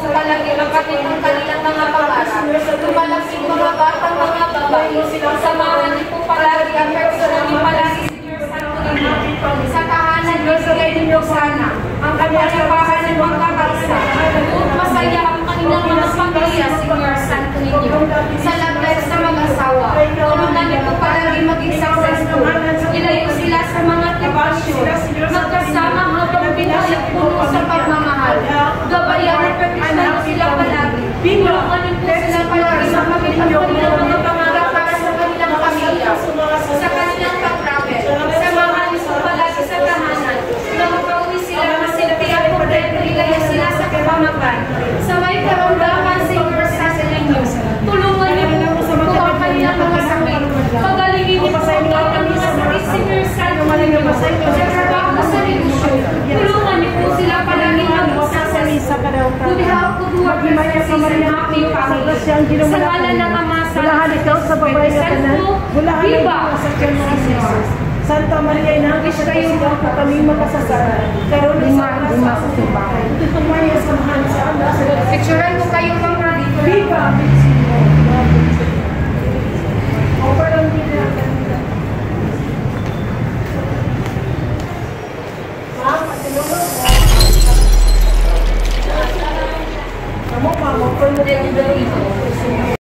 Palagi makapit ang kanilang mga pangarap. Lumalaki mga batang mga babae. Samahan niyo po palagi ang personal niyo palagi, Señor Santo Niño. Sa tahanan niyo, bigay ninyo sana ang kapayapaan ng magkakaisa. Buot masaya ang kanilang mga pamilya, Señor Santo Niño. Sa love life sa mag-asawa, tulungan niyo po palagi maging successful. Ilayo sila sa mga temptasyon. Magkasama habang buhay at puno sa pagmamahal. Gabayan at proteksyonan sila palagi. Tulungan niyo po sila palagi makamit ang kanilang mga pangarap para sa kanilang pamilya, sa kanilang pag-travel. Samahan niyo po palagi sa tahanan. Na makauwi sila masilpi at kompleto, ilayo sila sa kapamakan. Sa may karamdaman, Señor Santo Niño, tulungan niyo po ang kanilang mga sakit. Pagalingin niyo po ang kanilang mga sakit, Señor Santo Niño. Sa trabaho, sa negosyo, tulungan niyo po sila palagi maging successful. Good health, good work, blessings, and happy family. Sa ngalan ng Ama, sa Bulahan ikaw sa babae nga tanan. Bulahan ang Viva! iyong sakyan mga Jesus. Santa Maria, Ina, Wish kayo po kaming makasasala. Karon sa oras sa among kamatayon. Maria, samahan